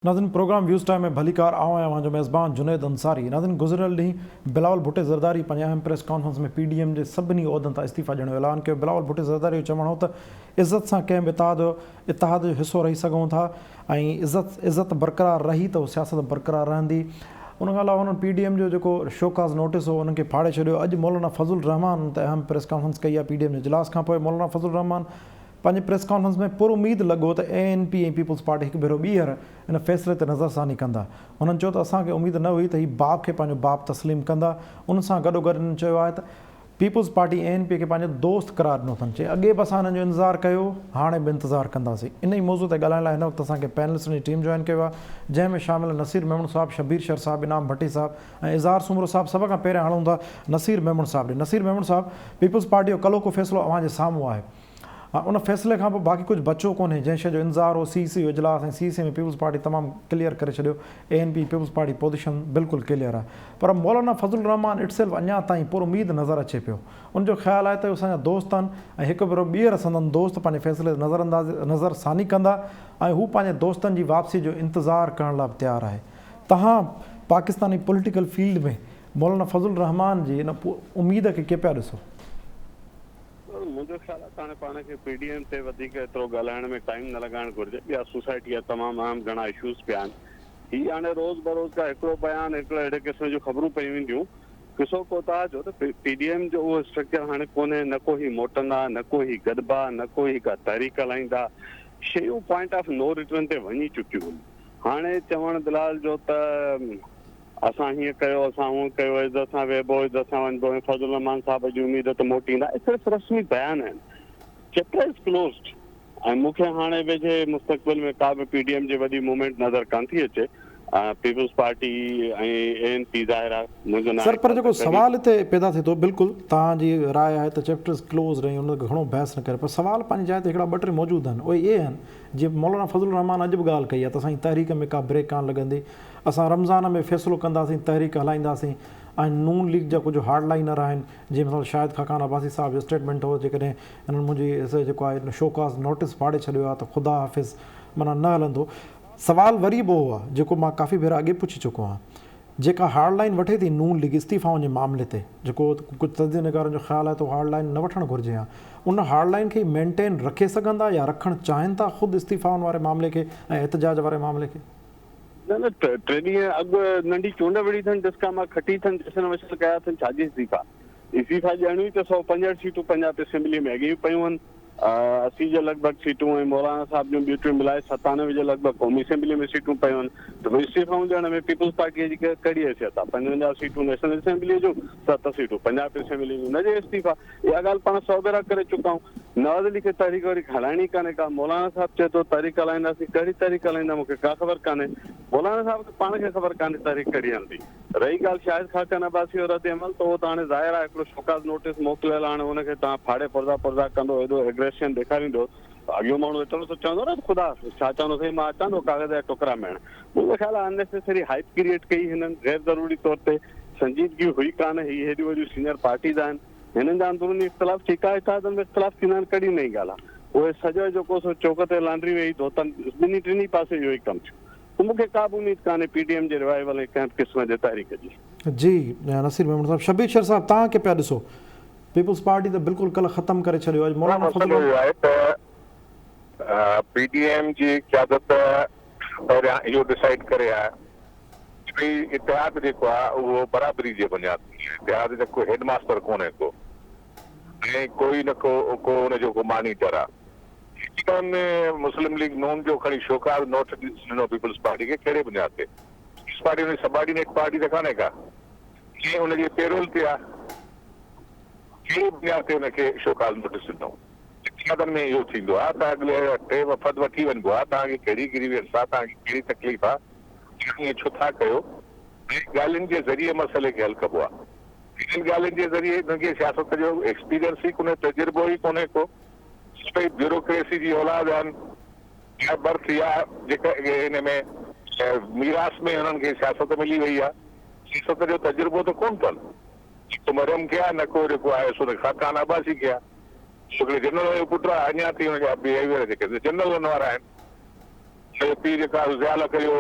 ناظرين programme waves time ۾ ڀليڪار آئون آهيان اوهان جو ميزبان جنيد انصاري ناظرين گذريل ڏينهن بلاول ڀٽي زرداري پنهنجي اهم press conference ۾ P D M جي سڀني عهدن تان استعيفا ڏيڻ جو اعلان ڪيو بلاول ڀٽي زرداري جو چوڻ هو ته عزت سان ڪنهن به اتحاد اتحاد جو حصو رهي سگهون ٿا ۽ عزت عزت برقرار رهي ته سياست برقرار رهندي ان کان علاوه انهن پي ڊي ايم جو جيڪو شوڪاز نوٽيس هو انهن کي ڦاڙي ڇڏيو اڄ مولانا فضل الرحمان ان تي اهم پريس ڪانفرنس ڪئي آهي پي ڊي ايم جي اجلاس کان پوء مولانا فضل الرحمان پنهنجي پريس ڪانفرنس ۾ پر اميد لڳو ته اي اين پي ۽ پيپلز پارٽي هڪ ڀيرو ٻيهر ان فيصلي تي نظرثاني ڪندا. هنن چيو ته اسان کي اميد نه هئي ته هي باپ کي پنهنجو باپ تسليم ڪندا. ان سان گڏوگڏ هنن چيو آهي ته peoples party A N P کي پنهنجو دوست قرار ڏنو اٿن. چي اڳي به اسان هنن جو انتظار ڪيو، هاڻي به انتظار ڪنداسين. ان ئي موضوع تي ڳالهائڻ لاء هن وقت اسان کي پينلسٽن جي ٽيم جوائن ڪيو آهي، جنهن ۾ شامل آهن نصير ميمڻ صاحب، شبير شر صاحب، انعام ڀٽي صاحب ۽ اظهار سومرو صاحب. سڀ کان پهريان هلون ٿا نصير ميمڻ صاحب ڏي. نصير ميمڻ صاحب، پيپلز پارٽي جو ڪلهوڪو فيصلو اوهان جي سامهون آهي. ان فيصلي کان پوء باقي ڪجهه بچو ڪونهي، جنهن شيء جو انتظار هو، سي سي جو اجلاس ۽ سي سي ۾ پيپلز پارٽي تمام ڪليئر ڪري ڇڏيو، A N P Peoples Party position بلڪل ڪليئر آهي پر مولانا فضل الرحمان it self اڃا تائين پر اميد نظر اچي پيو، ان جو خيال آهي ته اهي اسان جا دوست آهن ۽ هڪ ڀيرو ٻيهر سندن دوست پنهنجي فيصلي تي نظر اندازي نظر ثاني ڪندا ۽ هو پنهنجي دوستن جي واپسي جو انتظار ڪرڻ لاء به تيار آهي. توهان پاڪستاني پوليٽيڪل فيلڊ ۾ مولانا فضل الرحمان جي ان اميد کي ڪيئن پيا ڏسو؟ منهنجو خيال آهي ته هاڻي پاڻ کي پي ڊي ايم تي وڌيڪ ايترو ڳالهائڻ ۾ ٽائيم نه لڳائڻ گهرجي. ٻيا سوسائٽي جا تمام اهم گهڻا اشوز پيا آهن. هي هاڻي روز بروز ڪا هڪڙو بيان هڪڙو اهڙي قسم جون خبرون پيون اينديون. قصو ڪوتاهه جو ته پي ڊي ايم جو اهو اسٽرڪچر هاڻي ڪونهي نه ڪو هي موٽندا نه ڪو هي گڏبا نه ڪو هي ڪا تحريڪ هلائيندا. شيون پوائنٽ آف نو ريٽرن تي وڃي چڪيون آهن. هاڻي چوڻ بلال جو ته اسان هيئن ڪيو، اسان هونئن ڪيو، عزت سان ويهبو، عزت سان وڃبو ۽ فضل الرحمان صاحب جي اميد ته موٽي ايندا، اهي صرف رسمي بيان آهن. چيپٽر از ڪلوزڊ ۽ مون کي هاڻي ويجهي مستقبل ۾ ڪا به پي ڊي ايم جي وڏي موومينٽ نظر ڪانه ٿي اچي. پيپلز پارٽي ۽ اي اين پي ظاهر آهي منهنجو سر ناهي پر خيال جيڪو ته ڪڏهن سوال هتي پيدا ٿئي ٿو بلڪل توهان جي راء آهي ته چيپٽر از ڪلوزڊ ۽ ان تي گهڻو بحث نه ڪري پر سوال پنهنجي جاء تي هڪڙا ٻه ٽي موجود آهن اهي اهي آهن جيئن مولانا فضل الرحمان اڄ به ڳالهه ڪئي آهي ته اسان جي تحريڪ ۾ ڪا بريڪ ڪانه لڳندي اسان رمضان ۾ فيصلو ڪنداسين تحريڪ هلائينداسين ۽ نون ليگ جا ڪجهه هارڊ لائنر آهن جيئن مثال شاهد خاقان عباسي صاحب جو اسٽيٽمينٽ هو جيڪڏهن هنن منهنجي جيڪو آهي شوڪاز نوٽيس ڦاڙي ڇڏيو آهي ته خدا حافظ معنيٰ نه هلندو سوال وري به اهو آهي جيڪو مان ڪافي ڀيرا اڳي پڇي چڪو آهيان جيڪا هارڊ لائين وٺي ٿي نون ليگ استعيفائن جي معاملي تي جيڪو ڪجهه تجزيه نگارن جو خيال آهي ته هارڊ لائين نه وٺڻ گهرجي ها ان هارڊ لائين کي مينٽين رکي سگهندا يا رکڻ چاهين ٿا خود استعيفائن واري معاملي کي ۽ احتجاج واري معاملي کي. نه نه ٽي ڏينهن اڳ ننڍي چونڊ وڙهي اٿن ڊسڪا مان کٽي اٿن جشن وشن ڪيا اٿن ڇا جي استعيفا استعيفا ڏيڻ هئي ته 165 سيٽون پنجاب اسيمبلي ۾ اڳي ئي پيون هن 80 جي لڳ ڀڳ سيٽون ۽ مولانا صاحب جون ٻيون ٽيون ملائي 97 جي لڳ ڀڳ قومي اسيمبلي ۾ سيٽون پيون هن ته پوء استعيفائون ڏيڻ ۾ پيپلز پارٽي جي ڪهڙي حيثيت آهي 55 سيٽون نيشنل اسيمبلي جون ست سيٽون پنجاب اسيمبلي جون نه جي استعيفا اها ڳالهه پاڻ سئو ڀيرا ڪري چڪا آهيون. نواز علي کي تحريڪ وري هلائڻي ڪانهي ڪا. مولانا صاحب چئي ٿو تحريڪ هلائينداسين. ڪهڙي تحريڪ هلائيندا مون کي ڪا خبر ڪانهي. مولانا صاحب کي پاڻ کي خبر ڪانهي تحريڪ ڪهڙي هلندي. رهي ڳالهه شاهد خاقان عباسي جو رد عمل ته اهو ته هاڻي ظاهر آهي هڪڙو شوڪاز نوٽيس موڪليل آهي هاڻي ان کي توهان ڦاڙي پرزا پرزا ڪندو ايڏو ايگريشن ڏيکاريندو ته اڳيون ماڻهو ايترو ته چوندو نه ته خدا حافظ ڇا چوندو سائين مان اچان ٿو ڪاغذ جا ٽڪرا ميڙڻ. منهنجو خيال آهي اننيسيسري هائپ ڪريئيٽ ڪئي هنن غير ضروري طور تي سنجيدگي هئي ڪانه هي هيڏيون وڏيون سينئر پارٽيز آهن هنن جا اندروني اختلاف ٺيڪ آهي اتحادن ۾ اختلاف ٿيندا آهن ڪهڙي نئين ڳالهه آهي اهي سڄو جيڪو سو چوڪ تي لانڊري ويهي ڌوتن ٻنهي ٽنهي پاسي اهو ئي ڪم ٿيو ته مون کي ڪا به اميد ڪانهي پي ڊي ايم جي ريوائيول ۽ ڪنهن به قسم جي تحريڪ جي. جي نصير ميمڻ صاحب شبير شر صاحب توهان ڪي پيا ڏسو پيپلز پارٽي ته بلڪل ڪلهه ختم ڪري ڇڏيو اڄ مولانا فضل مسئلو اهو آهي ته پي ڊي ايم جي قيادت پهريان اهو ڊسائيڊ ڪري ها ته ڀئي اتحاد جيڪو آهي اهو برابري جي بنياد تي آهي، اتحاد جو ڪو هيڊ ماستر ڪونهي ڪو ۽ ڪوئي نه ڪو ڪو ان جو ڪو مانيٽر آهي. هڪ ۾ مسلم ليگ نون جو کڻي شوڪاز نوٽ ڏنو پيپلز پارٽي کي ڪهڙي بنياد تي؟ پيپلز پارٽي ان جي سبارڊينيٽ پارٽي ته ڪانهي ڪا ۽ ان جي پيرول تي آهي، ڪهڙي بنياد تي ان کي شوڪاز نوٽيس ڏنو؟ اتحادن ۾ اهو ٿيندو آهي ته اڳلي ٽي وفد وٺي وڃبو آهي، توهان کي ڪهڙي گريوينس آهي، توهان کي ڪهڙي تڪليف آهي، توهان ائين ڇو ٿا ڪيو ۽ ڳالهين جي ذريعي مسئلي کي حل ڪبو آهي. انهن ڳالهين جي ذريعي انهن کي سياست جو ايڪسپيرينس ئي ڪونهي، تجربو ئي ڪونهي ڪو، سڀئي بيوروڪريسي جي اولاد آهن يا برٿ يا جيڪا ان ۾ ميراث ۾ انهن کي سياست ملي وئي آهي، سياست جو تجربو ته ڪونه اٿن. نه مريم کي آهي نه ڪو جيڪو آهي سو خاقان عباسي کي آهي. هڪڙي جنرل جو پٽ آهي اڃا تائين هن جا بيهيويئر جيڪي جنرلن وارا آهن. ان جو پيء جيڪو آهي ضياء الحق جو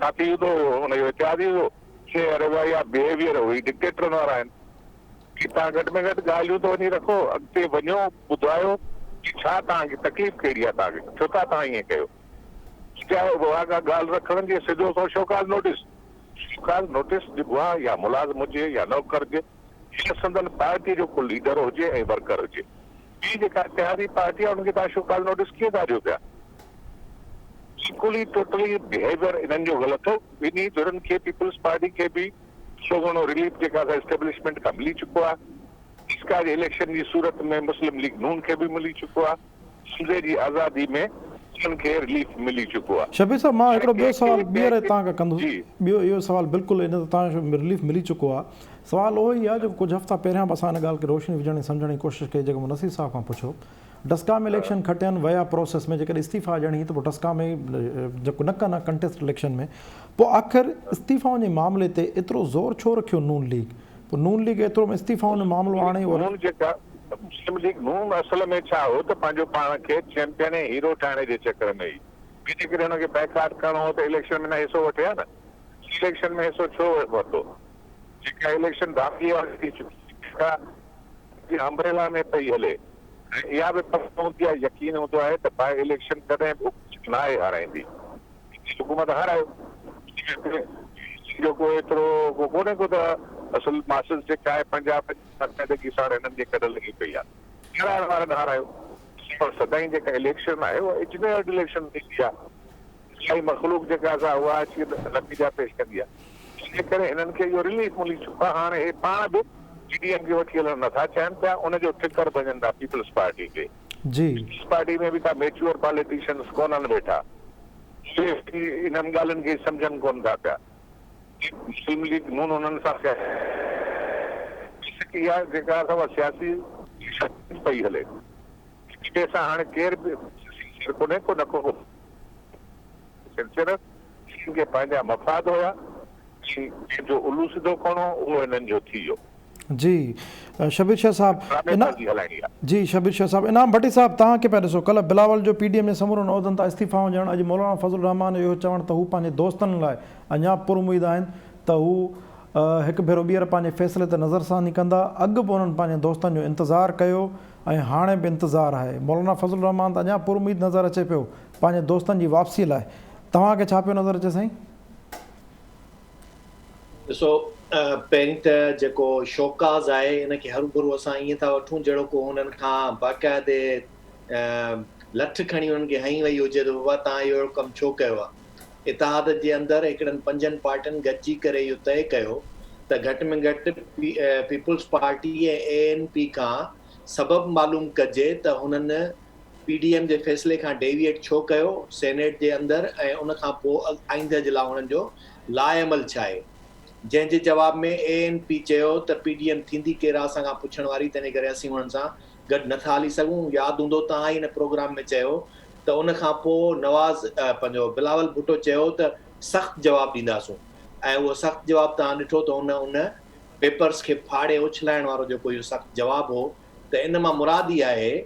ساٿي هوندو هيو، ان جو اتحادي هوندو هو. اهي رويا بيهيويئر اهي ڊڪٽيٽرن وارا آهن. ڪي توهان گهٽ ۾ گهٽ ڳالهيون ته وڃي رکو، اڳتي وڃو ٻڌايو ڪي ڇا توهان کي تڪليف ڪهڙي آهي توهان کي ڇو ٿا توهان ائين ڪيو. چاهي اها ڪا ڳالهه رکڻ جي سڌو سنئون show cause notice, show cause notice ڏبو آهي يا ملازم هجي يا نوڪر هجي يا سندن پارٽي جو ڪو ليڊر هجي ۽ ورڪر هجي. ٻي جيڪا اتحادي پارٽي آهي ان کي توهان شوڪاز نوٽيس ڪيئن ٿا ڏيو پيا؟ بلڪل ئي ٽوٽلي بيهيويئر انهن جو غلط هو. ٻنهي ڌرين کي پيپلز پارٽي کي به ٿورو گهڻو رليف جيڪا سا اسٽيبلشمينٽ کان ملي چڪو آهي. اسڪا جي اليڪشن جي صورت ۾ مسلم ليگ نون کي به ملي چڪو آهي. سنڌ جي آزادي ۾ انهن کي رليف ملي چڪو آهي. شبير صاحب مان هڪڙو ٻيو سوال ٻيهر توهان کان ڪندس. ٻيو اهو سوال بلڪل ان تي توهان جو رليف ملي چڪو آهي. سوال اهو ئي آهي جيڪو ڪجهه هفتا پهريان به اسان ان ڳالهه کي روشني وجهڻ ۽ سمجهڻ جي ڪوشش ڪئي جيڪو مون نصير صاحب کان پڇيو ڊسڪا ۾ اليڪشن کٽين ويا پروسيس ۾ جيڪڏهن استعيفا ڏيڻي هئي ته پوء ڊسڪا ۾ جيڪو نه ڪن ها ڪنٽيسٽ اليڪشن ۾ پوء آخر استعيفائن جي معاملي تي ايترو زور ڇو رکيو نون ليگ پوء نون ليگ ايترو استعيفائن جو معاملو آڻي اهو نون جيڪا مسلم ليگ نون اصل ۾ ڇا هو ته پنهنجو پاڻ کي چيمپيئن ۽ هيرو ٺاهڻ جي چڪر ۾ هئي ٻي جيڪڏهن هن کي بائيڪاٽ ڪرڻو هو ته اليڪشن ۾ نه حصو وٺي ها نه اليڪشن ۾ حصو ڇو ورتو جيڪا اليڪشن ڌانڌلي واري ٿي چڪي جيڪا جي امبريلا ۾ پئي هلي ۽ اها به پڪ هوندي آهي يقين هوندو آهي ته باء اليڪشن ڪڏهن به حڪومت ناهي هارائيندي حڪومت هارايو جو ڪو ايترو ڪو ڪونهي ڪو ته اصل ماسز جيڪا آهي پنجاب جي باقاعدگي ساڻ هنن جي ڪڍ لڳي پئي آهي هارائڻ وارن هارايو پر سدائين جيڪا اليڪشن آهي اها انجنيئرڊ اليڪشن ٿيندي آهي الاهي مخلوق جيڪا سا اها اچي نتيجا پيش ڪندي آهي. ان جي ڪري هنن کي اهو رليف ملي چڪو آهي. هاڻي هي پاڻ به پي ڊي ايم کي وٺي هلڻ نٿا چاهين پيا. ان جو ٺڪر ڀڃن ٿا پيپلز پارٽي کي. پيپلز پارٽي ۾ به ڪا ميچوئر پاليٽيشنز ڪونهن ويٺا. اهي به انهن ڳالهين کي سمجهن ڪونه ٿا پيا. مسلم ليگ نون انهن سان بيشڪ اها جيڪا آهي سا اها سياسي شطرنج پئي هلي. هڪ ٻئي سان هاڻي ڪير به سنسيئر ڪونهي ڪو نه ڪو سنسيئر هنن کي پنهنجا مفاد هيا ۽ جنهن جو الو سڌو ڪرڻو هو اهو هنن جو ٿي ويو. جي شبير شاهه صاحب ڊرامي بازي هلائڻي آ. جي شبير شاهه صاحب انعام ڀٽي صاحب توهان کي پيا ڏسو ڪلهه بلاول جو پي ڊي ايم جي سمورن عهدن تان استعيفائون ڏيڻ اڄ مولانا فضل الرحمان جو اهو چوڻ ته هو پنهنجي دوستن لاء اڃا پراميد آهن ته هو هڪ ڀيرو ٻيهر پنهنجي فيصلي تي نظرثاني ڪندا اڳ به انهن پنهنجي دوستن جو انتظار ڪيو ۽ هاڻي به انتظار آهي. مولانا فضل الرحمان ته اڃا پر اميد نظر اچي پيو پنهنجي دوستن جي واپسي لاء. توهان کي ڇا پيو نظر اچي سائين؟ ڏسو پهرين ته جيڪو شوڪاز آهي ان کي هروڀرو اسان ائين ٿا وٺون جهڙو ڪو هنن کان باقاعدي لٺ کڻي انهن کي هنئي وئي هجي ته بابا توهان اهو اهڙو ڪم ڇو ڪيو آهي. اتحاد جي اندر هڪڙن پنجن پارٽين گڏجي ڪري اهو طئي ڪيو ته گهٽ ۾ گهٽ پيپلز پارٽي ۽ اي اين پي کان سبب معلوم ڪجي ته هنن پي ڊي ايم جي فيصلي کان ڊيويئيٽ ڇو ڪيو سينيٽ جي اندر ۽ ان کان پوء آئنده جي لاء هنن جو لاء عمل ڇا آهي جنهن جي جواب ۾ اي اين پي چيو ته پي ڊي ايم ٿيندي ڪير آ اسان کان پڇڻ واري تنهنجي ڪري اسين هنن سان گڏ نٿا هلي سگهون ياد هوندو توهان ئي هن پروگرام ۾ چيو ته ان کان پوء نواز پنهنجو بلاول ڀٽو چيو ته سخت جواب ڏينداسون ۽ اهو سخت جواب توهان ڏٺو ته هن ان پيپرز کي ڦاڙي اڇلائڻ وارو جيڪو اهو سخت جواب هو ته ان مان مراد اها آهي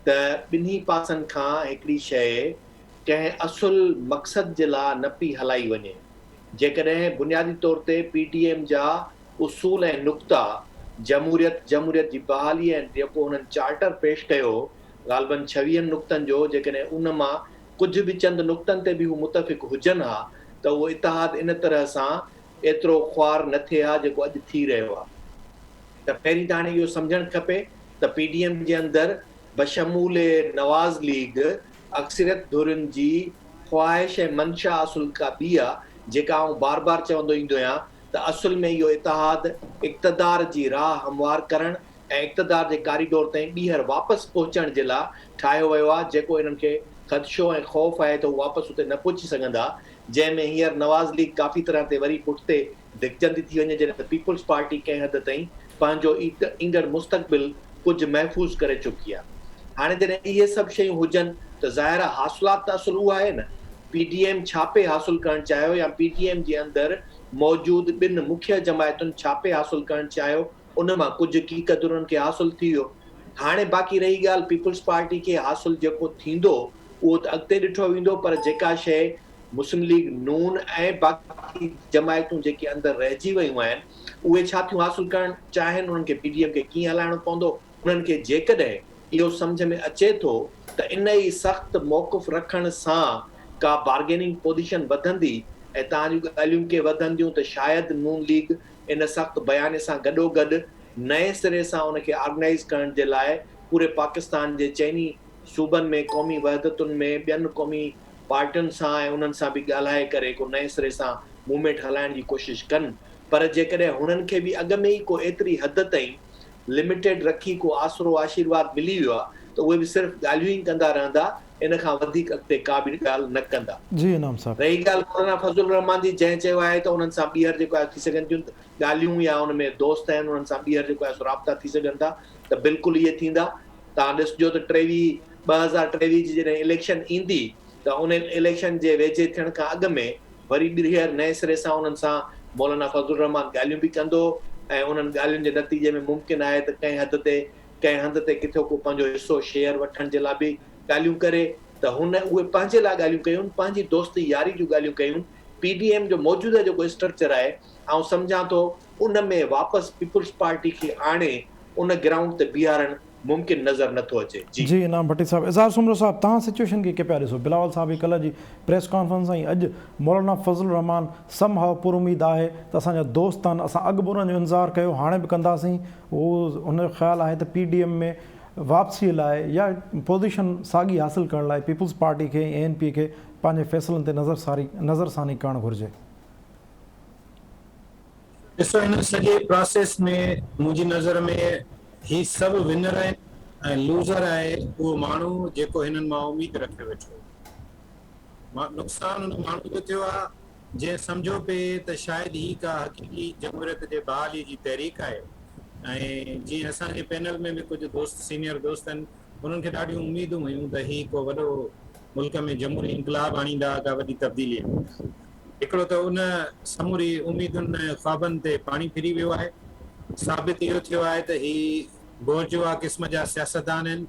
ته ٻنهي پاسن کان هڪڙي شيء ڪنهن اصل مقصد جي لاء نه پئي هلائي وڃي. جيڪڏهن بنيادي طور تي پي ڊي ايم جا اصول ۽ نقطا جمهوريت، جمهوريت جي بحالي ۽ جيڪو هنن چارٽر پيش ڪيو هو غالباً ڇويهن نقطن جو، جيڪڏهن ان مان ڪجهه به چند نقطن تي به هو متفق هجن ها ته اهو اتحاد ان طرح سان ايترو خوار نه ٿئي ها جيڪو اڄ ٿي رهيو آهي. ته پهرين ته هاڻي اهو سمجهڻ کپي ته پي ڊي ايم جي اندر بشمول نواز ليگ اڪثريت ڌرين جي خواهش ۽ منشا اصل ڪا ٻي آ جيڪا آئون بار بار چوندو ايندو آهيان ته اصل ۾ اهو اتحاد اقتدار جي راهه هموار ڪرڻ ۽ اقتدار جي ڪاريڊور تائين ٻيهر واپس پهچڻ جي لا ٺاهيو ويو آ جيڪو انهن کي خدشو ۽ خوف آهي ته هو واپس اتي نه پهچي سگهندا جنهن ۾ هينئر نواز ليگ ڪافي طرح تي وري پٺتي ڌڪجندي ٿي وڃي جڏهن ته پيپلز پارٽي ڪنهن حد تائين پنهنجو ايندڙ مستقبل ڪجهه محفوظ ڪري چڪي آهي. هاڻي جڏهن اهي سڀ شيون هجن ته ظاهر آهي حاصلات ته اصل اها آهي نه پي ڊي ايم ڇا پئي حاصل ڪرڻ چاهيو يا پي ڊي ايم جي اندر موجود ٻن مکيه جماعتن ڇا پئي حاصل ڪرڻ چاهيو ان مان ڪجهه ڪي قدر انهن کي حاصل ٿي ويو. هاڻي باقي رهي ڳالهه پيپلز پارٽي کي حاصل جيڪو ٿيندو اهو ته اڳتي ڏٺو ويندو پر جيڪا شيء مسلم ليگ نون ۽ باقي جماعتون جيڪي اندر رهجي ويون آهن اهي ڇا ٿيون حاصل ڪرڻ چاهين انهن کي پي ڊي ايم کي ڪيئن هلائڻو پوندو انهن کي جيڪڏهن اهو سمجهه ۾ اچي ٿو ته ان ئي سخت موقف رکڻ سان ڪا بارگيننگ پوزيشن وڌندي ۽ توهان جون ڳالهيون ڪي وڌنديون ته شايد نون ليگ ان سخت بياني سان گڏوگڏ نئين سري سان ان کي آرگنائيز ڪرڻ جي لاء پوري پاڪستان جي چئني صوبن ۾ قومي وحدتن ۾ ٻين قومي پارٽين سان ۽ انهن سان به ڳالهائي ڪري ڪو نئين سري سان موومينٽ هلائڻ جي ڪوشش ڪن پر جيڪڏهن هنن کي به اڳ ۾ ئي ڪو ايتري حد تائين لميٽيڊ رکي ڪو آسرو آشيرواد ملي ويو آهي ته اهي به صرف ڳالهيون ئي ڪندا رهندا ان کان وڌيڪ اڳتي ڪا به ڳالهه نه ڪندا. جي انعام صاحب. رهي ڳالهه مولانا فضل الرحمان جي جنهن چيو آهي ته انهن سان ٻيهر جيڪو آهي ٿي سگهن ٿيون ڳالهيون يا ان ۾ دوست آهن انهن سان ٻيهر جيڪو آهي سو رابطا ٿي سگهن ٿا ته بلڪل اهي ٿيندا. توهان ڏسجو ته 23 2023 جي جڏهن اليڪشن ايندي ته ان اليڪشن جي ويجهي ٿيڻ کان اڳ ۾ وري ٻيهر نئين سري سان انهن سان مولانا فضل الرحمان ڳالهيون به ڪندو ۽ انهن ڳالهين جي نتيجي ۾ ممڪن آهي ته ڪنهن حد تي ڪنهن هنڌ تي ڪٿي ڪو پنهنجو حصو شيئر وٺڻ جي لاء به ڳالهيون ڪري ته هن اهي پنهنجي لاء ڳالهيون ڪيون پنهنجي دوستي ياري جون ڳالهيون ڪيون پي ڊي ايم جو موجوده جيڪو اسٽرڪچر آهي آئون سمجهان ٿو ان ۾ واپس پيپلز پارٽي کي آڻي ان گرائونڊ تي بيهارڻ ممڪن نظر نه ٿو اچي. جي. جي انعام ڀٽي صاحب. اظهار سومرو صاحب توهان سچوئيشن کي ڪيئن پيا ڏسو بلاول صاحب جي ڪلهه جي پريس ڪانفرنس ۽ اڄ مولانا فضل الرحمان سم هاء پر اميد آهي ته اسان جا دوست آهن اسان اڳ به انهن جو انتظار ڪيو هاڻي به ڪنداسين هو هن جو خيال آهي ته پي ڊي ايم ۾ واپسي لاء يا پوزيشن ساڳي حاصل ڪرڻ لاء پيپلز پارٽي کي ۽ اي اين پي کي پنهنجي فيصلن تي نظر ساري نظر ثاني ڪرڻ گهرجي. ڏسو هن سڄي پراسيس ۾ منهنجي نظر ۾ هي سڀ ونر آهن ۽ لوزر آهي اهو ماڻهو جيڪو هنن مان اميد رکيو ويٺو هو. نقصان ان ماڻهو جو ٿيو آهي جنهن سمجهيو پئي ته شايد هي ڪا حقيقي جمهوريت جي بحالي جي تحريڪ آهي ۽ جيئن اسان جي پينل ۾ به ڪجهه دوست سينيئر دوست آهن انهن کي ڏاڍيون اميدون هيون ته هي ڪو وڏو ملڪ ۾ جمهوري انقلاب آڻيندا، ڪا وڏي تبديلي آڻيندا. هڪڙو ته ان سموري اميدن ۽ خوابن تي پاڻي ڦري ويو آهي. ثابت اهو ٿيو آهي ته هي بورجوا قسم جا سياستدان آهن.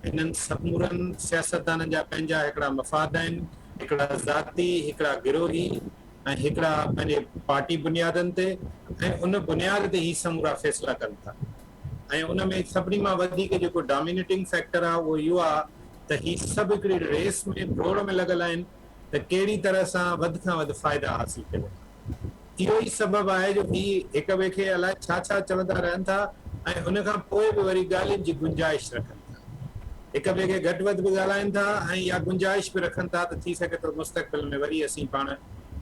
انهن سمورن سياستدانن جا پنهنجا هڪڙا مفاد آهن، هڪڙا ذاتي، هڪڙا گروهي ۽ هڪڙا پنهنجي پارٽي بنيادن تي ۽ ان بنياد تي هي سمورا فيصلا ڪن ٿا. ۽ ان ۾ سڀني مان وڌيڪ جيڪو ڊامينيٽنگ فيڪٽر آهي اهو اهو آهي ته هي سڀ هڪڙي ريس ۾ ڊوڙ ۾ لڳل آهن ته ڪهڙي طرح سان وڌ کان وڌ فائدا حاصل ڪجن. اهو ئي سبب آهي جو هي هڪ ٻئي کي الائي ڇا ڇا چوندا رهن ٿا ۽ ان کان پوء به وري ڳالهين جي گنجائش رکن ٿا. هڪ ٻئي کي گهٽ وڌ به ڳالهائين ٿا ۽ اها گنجائش به رکن ٿا ته ٿي سگهي ٿو مستقبل ۾ وري اسين پاڻ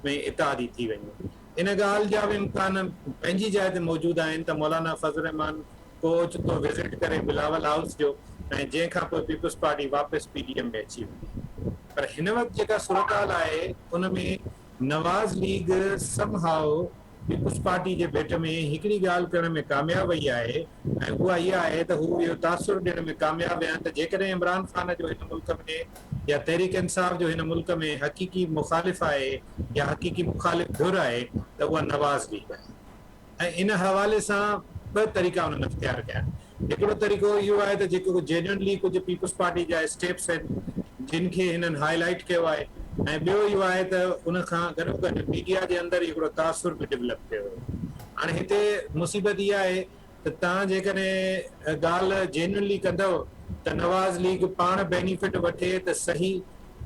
۾ اتحادي ٿي وڃون. ان ڳالهه جا به امڪان پنهنجي جاء تي موجود آهن ته مولانا فضل الرحمان ڪو اوچتو وزٽ ڪري بلاول هائوس جو ۽ جنهن کان پوء پيپلز پارٽي واپس پي ڊي ايم ۾ اچي وڃي پر هن وقت جيڪا صورتحال آهي ان ۾ Nawaz League somehow Peoples Party جي ڀيٽ ۾ هڪڙي ڳالهه ڪرڻ ۾ ڪامياب وئي آهي ۽ اها اها آهي ته هو اهو تاثر ڏيڻ ۾ ڪامياب ويا آهن ته جيڪڏهن عمران خان جو هن ملڪ ۾ يا تحريڪ انصاف جو هن ملڪ ۾ حقيقي مخالف آهي يا حقيقي مخالف ڌر آهي ته اها نواز ليگ آهي. ۽ ان حوالي سان ٻه طريقا انهن اختيار ڪيا آهن. هڪڙو طريقو اهو آهي ته جيڪو جينيونلي ڪجهه پيپلز پارٽي جا اسٽيپس آهن جن کي هنن هائي لائيٽ ڪيو آهي ۽ ٻيو اهو آهي ته ان کان گڏوگڏ ميڊيا جي اندر هڪڙو تاثر به ڊولپ ڪيو ويو. هاڻي هتي مصيبت اها آهي ته توهان جيڪڏهن ڳالهه جينيونلي ڪندؤ ته نواز ليگ پاڻ بينيفٽ وٺي ته صحيح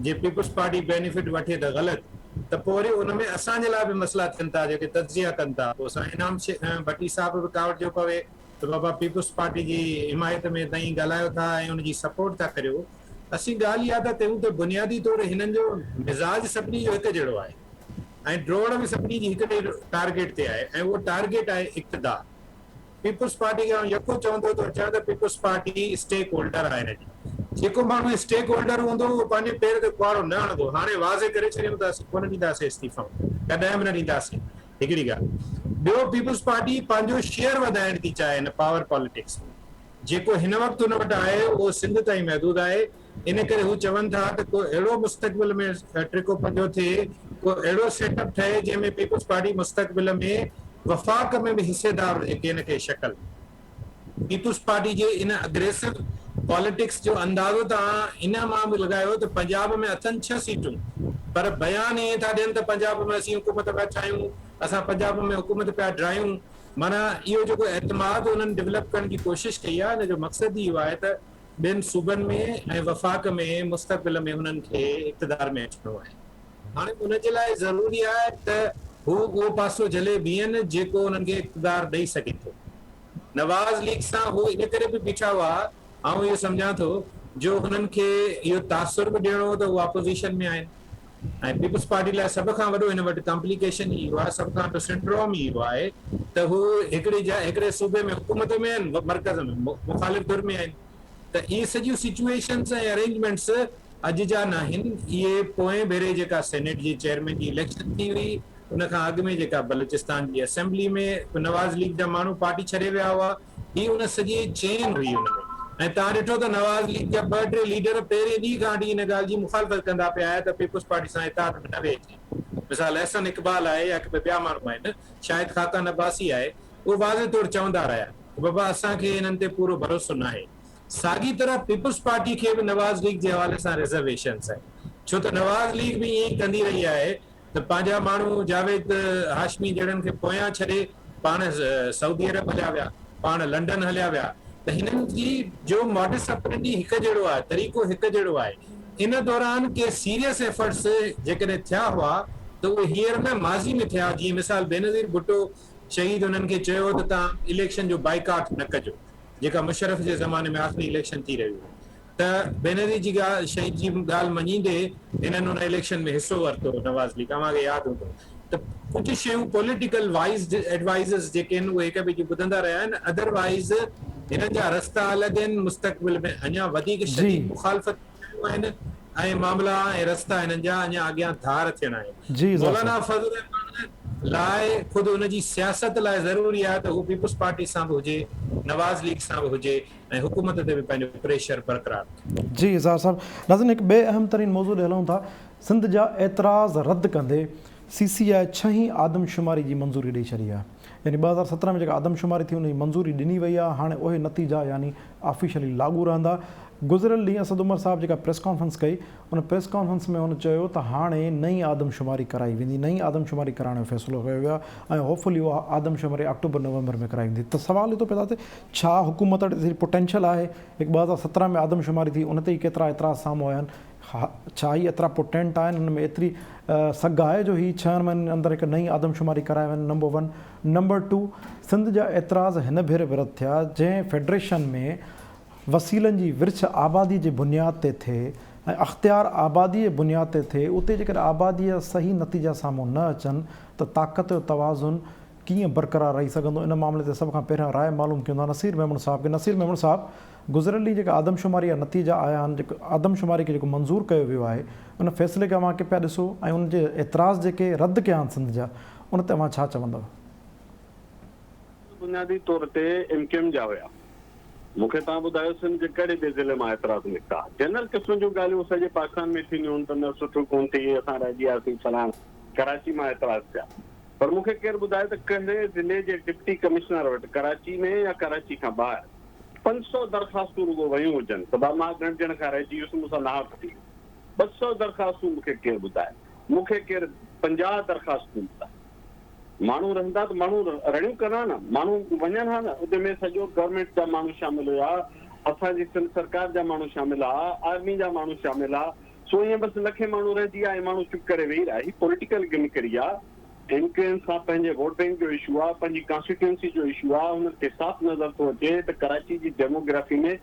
جي پيپلز پارٽي بينيفٽ وٺي ته غلط ته پوء وري ان ۾ اسان جي لاء به مسئلا ٿين ٿا جيڪي تجزيا ڪن ٿا پوء اسان انعام ڀٽي صاحب به ڪاوڙجيو پوي ته بابا پيپلز پارٽي جي حمايت ۾ تئين ڳالهايو ٿا ۽ ان جي سپورٽ ٿا ڪريو اسين ڳالهه اها ٿا ڪيون ته بنيادي طور هنن جو مزاج سڀني جو هڪ جهڙو آهي ۽ ڊوڙ به سڀني جي هڪڙي ٽارگيٽ تي آهي ۽ اهو ٽارگيٽ آهي اقتدار. پيپلز پارٽي کي آئون يڪو چوندو ٿو اچان ته پيپلز پارٽي اسٽيڪ هولڊر آهي هن جي. جيڪو ماڻهو اسٽيڪ هولڊر هوندو اهو پنهنجي پير تي ڪهاڙو نه هڻندو. هاڻي واضح ڪري ڇڏيون ته اسين ڪونه ڏينداسين استعيفائون، ڪڏهن به نه ڏينداسين. هڪڙي ڳالهه. ٻيو پيپلز پارٽي پنهنجو شيئر وڌائڻ ٿي چاهي هن پاور پاليٽڪس ۾. جيڪو هن وقت هن وٽ آهي اهو سنڌ تائين محدود آهي. ان ڪري هو چون ٿا ته ڪو اهڙو مستقبل ۾ ٽڪو پنجو ٿئي، ڪو اهڙو سيٽ اپ ٺهي جنهن ۾ پيپلز پارٽي مستقبل ۾ وفاق ۾ به حصيدار هجي ڪنهن نه ڪنهن شڪل ۾. پيپلز پارٽي جي ان اگريسو پاليٽڪس جو اندازو توهان ان مان به لڳايو ته پنجاب ۾ اٿن ڇهه سيٽون پر بيان ائين ٿا ڏين ته پنجاب ۾ اسين حڪومت پيا ٺاهيون، اسان پنجاب ۾ حڪومت پيا ڊاهيون. معنيٰ اهو جيڪو اعتماد انهن ڊولپ ڪرڻ جي ڪوشش ڪئي آهي ان جو مقصد ئي اهو آهي ته ٻين صوبن ۾ ۽ وفاق ۾ مستقبل ۾ انهن کي اقتدار ۾ اچڻو آهي. هاڻي ان جي لاء ضروري آهي ته هو اهو پاسو جهلي بيهن جيڪو انهن کي اقتدار ڏئي سگهي ٿو. نواز ليگ سان هو ان ڪري به بيٺا هئا، آئون اهو سمجهان ٿو، جو هنن کي اهو تاثر به ڏيڻو هو ته هو اپوزيشن ۾ آهن ۽ پيپلز پارٽي لاء سڀ کان وڏو هن وٽ ڪمپليڪيشن ئي اهو آهي، سڀ کان وڏو سنڊروم ئي اهو آهي ته هو هڪڙي جاء هڪڙي صوبي ۾ حڪومت ۾ آهن، مرڪز ۾ مخالف ڌر ۾ آهن ته اهي سڄيون سچوئيشنز ۽ ارينجمينٽس اڄ جا ناهن، اهي پوئين ڀيري جيڪا سينيٽ جي چيئرمين جي اليڪشن ٿي هئي، ان کان اڳ ۾ جيڪا بلوچستان جي اسيمبلي ۾ نواز ليگ جا ماڻهو پارٽي ڇڏي ويا هئا، هي ان سڄي چين هئي ان ۾ ۽ توهان ڏٺو ته نواز ليگ جا ٻه ٽي ليڊر پهرين ڏينهن کان وٺي ان ڳالهه جي مخالفت ڪندا پيا آيا ته پيپلز پارٽي سان اتحاد ۾ نه ويهجي. مثال احسن اقبال آهي يا ڪي ٻيا ماڻهو آهن، شاهد خاقان عباسي آهي، اهي واضح طور چوندا رهيا ته بابا اسان کي انهن تي پورو ڀروسو ناهي. ساڳي طرح پيپلز پارٽي کي به نواز ليگ جي حوالي سان ريزرويشنز آهن ڇو ته نواز ليگ به ائين ئي ڪندي رهي آهي ته پنهنجا ماڻهو جاويد هاشمي جهڙن کي پويان ڇڏي پاڻ سعودي عرب هليا ويا، پاڻ لنڊن هليا ويا ته هنن جي جو ماڊس اپرينڊي هڪ جهڙو آهي، طريقو هڪ جهڙو آهي. ان دوران ڪي سيريس ايفرٽس جيڪڏهن ٿيا هئا ته اهي هينئر نه ماضي ۾ ٿيا جيئن مثال بينظير ڀٽو شهيد انهن کي چيو هو ته توهان اليڪشن جو بائيڪاٽ نه ڪجو جيڪا مشرف جي زماني ۾ آخري اليڪشن ٿي رهي هئي. ته بينظير جي ڳالهه شهيد جي ڳالهه مڃيندي هنن ان اليڪشن ۾ حصو ورتو نواز ليگ اوهان کي ياد هوندو ته ڪجهه شيون پوليٽيڪل وائيز ايڊوائيزز جيڪي آهن اهي هڪ ٻئي جون ٻڌندا رهيا آهن ادر وائيز هنن جا رستا الڳ آهن مستقبل ۾ اڃا وڌيڪ شديد مخالفت ٿيڻيون آهن ۽ معاملا ۽ رستا هنن جا اڃا اڳيان ڌار ٿيڻا آهن مولانا فضل الرحمان لاء خود ان جي سياست لاء ضروري آهي ته هو پيپلز پارٽي سان به هجي نواز ليگ سان به هجي ۽ حڪومت تي به پنهنجو پريشر برقرار رکي. جي اظهار صاحب ناظرين هڪ ٻئي اهم ترين موضوع ڏي هلون ٿا سنڌ جا اعتراض رد ڪندي سي سي آء ڇهين آدمشماري جي منظوري ڏئي ڇڏي آهي يعني 2017 ۾ جيڪا آدمشماري ٿي ان جي منظوري ڏني وئي آهي هاڻي اهي نتيجا يعني آفيشلي لاڳو رهندا گذريل ڏينهن اسد عمر صاحب جيڪا پريس ڪانفرنس ڪئي ان پريس ڪانفرنس ۾ هن چيو ته هاڻي نئين آدمشماري ڪرائي ويندي، نئين آدمشماري ڪرائڻ جو فيصلو ڪيو ويو آهي ۽ هوپ فلي اها آدمشماري آڪٽوبر نومبر ۾ ڪرائي ويندي ته سوال اهو ٿو پيدا ٿئي ڇا حڪومت وٽ ايتري پوٽينشل آهي هڪ 2017 ۾ آدمشماري ٿي ان تي ئي ڪيترا اعتراض سامهون آيا آهن ڇا هي ايترا پوٽينٽ آهن هن ۾ ايتري سگهه آهي جو هي ڇهن مهينن اندر هڪ نئين آدمشماري ڪرائي وڃن number one number two Sindh جا اعتراض هن ڀيري به رد ٿيا جنهن فيڊريشن ۾ وسيلن جي ورڇ آبادي جي بنياد تي ٿئي ۽ اختيار آبادي جي بنياد تي ٿئي، اتي جيڪڏهن آبادي جا صحيح نتيجا سامهون نه اچن ته طاقت جو توازن ڪيئن برقرار رهي سگهندو؟ ان معاملي تي سڀ کان پهريان راء معلوم ڪيون ٿا نصير ميمڻ صاحب کي. نصير ميمڻ صاحب، گذريل ڏينهن جيڪا آدمشماري جا نتيجا آيا آهن، جيڪو آدمشماري کي جيڪو منظور ڪيو ويو آهي، ان فيصلي کي اوهان ڪيئن پيا ڏسو ۽ ان جي اعتراض جيڪي رد ڪيا آهن سنڌ جا، ان تي اوهان ڇا چوندؤ؟ بنيادي طور تي ايم ڪيو ايم جا هيا. مون کي توهان ٻڌايو سنڌ جي ڪهڙي ٻئي ضلعي مان اعتراض نڪتا. جنرل قسم جون ڳالهيون سڄي پاڪستان ۾ ٿينديون هن ته نه سٺو ڪونه ٿي اسان رهجي وياسين فلاڻ ڪراچي مان اعتراض ٿيا پر مون کي ڪير ٻڌائي ته ڪهڙي ضلعي جي ڊپٽي ڪمشنر وٽ ڪراچي ۾ يا ڪراچي کان ٻاهر 500 درخواستون رڳو ويون هجن ته با مان ڳڻجڻ کان رهجي ويس مون سان ناحق ٿي ويو 200 درخواستون مون کي ڪير ٻڌائي مون کي ڪير 50 درخواستون ٻڌائي. ماڻهو رهندا ته ماڻهو رڙيون ڪن ها نه، ماڻهو وڃن ها نه، ان ۾ سڄو گورنمينٽ جا ماڻهو شامل هيا، اسان جي سنڌ سرڪار جا ماڻهو شامل ها، آرمي جا ماڻهو شامل ها، سو ائين بس لکين ماڻهو رهجي ويا ۽ ماڻهو چپ ڪري ويهي رهيا، هي پوليٽيڪل گمڪري آ، ايم ڪيو ايم سان پنهنجي ووٽ بينڪ جو اشو آ، پنهنجي ڪانسٽيٽوئنسي جو اشو آ، هنن کي صاف نظر ٿو اچي ته ڪراچي جي ڊيموگرافي ۾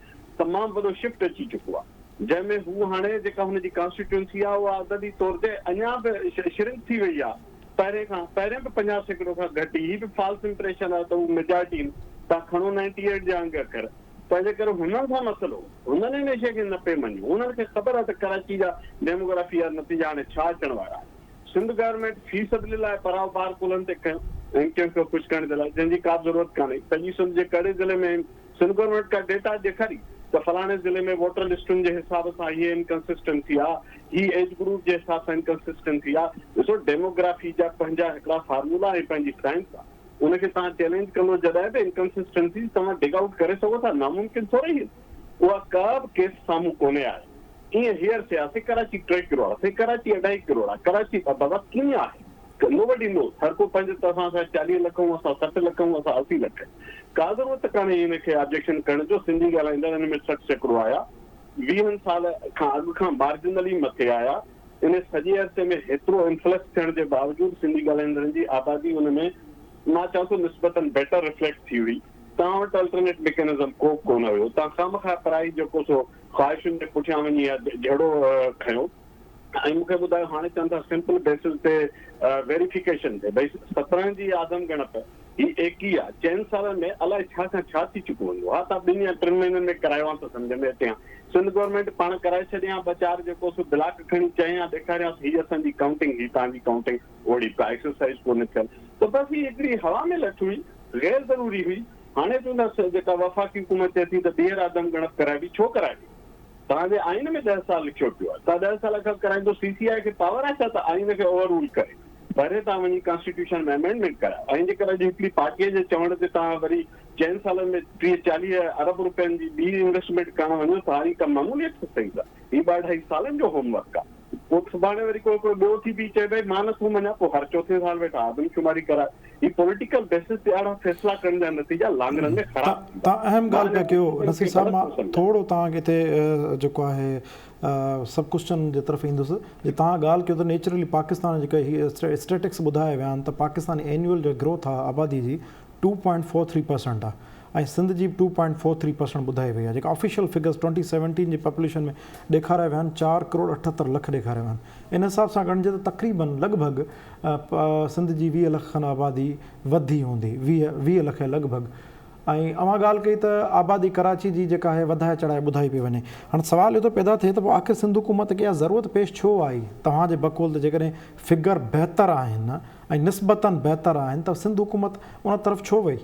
تمام وڏو شفٽ اچي چڪو آ. جنهن ۾ هو هاڻي جيڪا هن جي ڪانسٽيٽوئنسي آهي اها عددي طور تي اڃا به شرنڪ ٿي وئي آهي پهرين کان پهرين به 50% کان گهٽ هئي هي به فالس امپريشن آهي ته هو ميجارٽي آهن توهان کڻو نائنٽي ايٽ جا انگ اکر تنهن جي ڪري هنن سان مسئلو هنن ان شيء کي نه پئي مڃيو هنن کي خبر آهي ته ڪراچي جا ڊيموگرافي جا نتيجا هاڻي ڇا اچڻ وارا آهن سنڌ گورنمينٽ في سبيل الله پرائو بار ڪلهن تي کنيو ايم ڪيو ايم کي خوش ڪرڻ جي لاء جنهن جي ڪا به ضرورت ڪانهي سڄي سنڌ جي ڪهڙي ضلعي ۾ سنڌ گورنمينٽ ڪا ڊيٽا ڏيکاري ته فلاڻي ضلعي ۾ ووٽر لسٽن جي حساب سان هي انڪنسسٽنسي آ، هي ايج گروپ جي حساب سان انڪنسسٽنسي آ، ڏسو ڊيموگرافي جا پنهنجا هڪڙا فارمولا ۽ پنهنجي سائنس آ، ان کي توهان چئلينج ڪندو جڏهن به انڪنسسٽنسيز توهان ڊگ آئوٽ ڪري سگهو ٿا، ناممڪن ٿوري هي. اها ڪا به ڪيس سامهون ڪونهي آيو. ائين هيئر سياسي ڪراچي ٽي ڪروڙ آ، سائين ڪراچي اڍائي ڪروڙ آ، ڪراچي بابا ڪيئن آهي؟ نوبڊي نوز، هر ڪو پنهنجي طرفان اسان 40 لک هون، اسان 60 لک هون، اسان 80 لک. ڪا ضرورت ڪانهي ان کي آبجيڪشن ڪرڻ جو، سنڌي ڳالهائيندڙ ان ۾ 60% آيا، ويهن سال کان اڳ کان مارجنلي مٿي آيا، ان سڄي عرصي ۾ هيترو انفلڪس ٿيڻ جي باوجود سنڌي ڳالهائيندڙن جي آبادي ان ۾ مان چوان ٿو نسبتاً بيٽر رفليڪٽ ٿي هئي. توهان وٽ الٽرنيٽ ميڪنزم ڪو به ڪونه هيو. توهان خوامخواه پرائي جيڪو سو خواهشن جي پٺيان وڃي اها جهيڙو کنيو ۽ مون کي ٻڌايو هاڻي چون ٿا سمپل بيسز تي ويريفڪيشن ٿئي. ڀئي 17 جي آدم ڳڻپ هي 21 آ چئن سالن ۾ الائي ڇا کان ڇا ٿي چڪو هوندو. ها توهان ٻن يا ٽن مهينن ۾ ڪرايو هان ته سمجهه ۾ اچي هان. سنڌ گورنمينٽ پاڻ ڪرائي ڇڏي هان ٻه چار جيڪو سو بلاڪ کڻي چئي هان ڏيکاريانس هي اسان جي ڪائونٽنگ هي توهان جي ڪائونٽنگ. اهڙي ڪا ايڪسرسائيز ڪونه ٿيل ته بس هي هڪڙي هوا ۾ لٺ هئي، غير ضروري هئي. هاڻي چوندا جيڪا وفاقي حڪومت چئي ٿي ته ٻيهر آدم ڳڻپ ڪرائبي، ڇو ڪرائبي؟ توهان جي آئين ۾ ڏهه سال لکيو پيو آهي، توهان ڏهه سال کان ڪرائيندو، سي سي آء کي پاور آهي ڇا ته آئين کي اوور رول ڪري؟ پهرين توهان وڃي ڪانسٽيٽيوشن ۾ امينڊمينٽ ڪرايو ۽ جيڪر اڄ هڪڙي پارٽيء جي چوڻ تي توهان وري چئن سالن ۾ 30 40 ارب روپين جي ٻي انويسٽمينٽ ڪرڻ وڃو ٿا، هي ڪا معمولي ايڪسرسائيز آهي، هي ٻه اڍائي سالن جو هوم ورڪ آهي. پوء سڀاڻي وري ڪو هڪڙو ٻيو ٿي بيهي چئي ڀئي مان نٿو مڃان پوء هر چوٿين سال ويٺا آدمشماري ڪرائي. هي پوليٽيڪل بيسس تي اهڙا فيصلا ڪرڻ جا نتيجا لانگ رن ۾ خراب ٿيندا. توهان اهم مان ڳالهه پيا انهن ڪيو ڊسيزن نصير کي صاحب غلط مان ٿو سمجهان. ٿورو توهان کي هتي جيڪو آهي سب ڪوسچن جي طرف ايندس جي توهان ڳالهه ڪيو ته نيچرلي پاڪستان جيڪا هي اسٽيٽڪس ٻڌايا ويا آهن ته پاڪستان اينيول جا گروٿ آهي آبادي جي 2.43 پرسنٽ آ ۽ سنڌ جي به 2.43 پرسنٽ ٻڌائي وئي آ جيڪا آفيشل فگرز 2017 جي پاپوليشن ۾ ڏيکاريا ويا آهن چار ڪروڙ 78 لک ڏيکاريا ويا آهن ان حساب سان ڳڻجي ته تقريبن لڳ ڀڳ سنڌ جي 20 لک کن آبادي وڌي هوندي 20 20 لک جي لڳ ڀڳ ۽ اوهان ڳالهه ڪئي ته آبادي ڪراچي جي جيڪا آهي وڌائي چڙهائي ٻڌائي پئي وڃي هاڻ سوال اهو ٿو پيدا ٿئي ته پوء آخر سنڌ حڪومت کي اها ضرورت پيش ڇو آئي توهان جي بقول ته جيڪڏهن فگر بهتر آهن ۽ نسبتاً بهتر آهن ته سنڌ حڪومت ان طرف ڇو وئي؟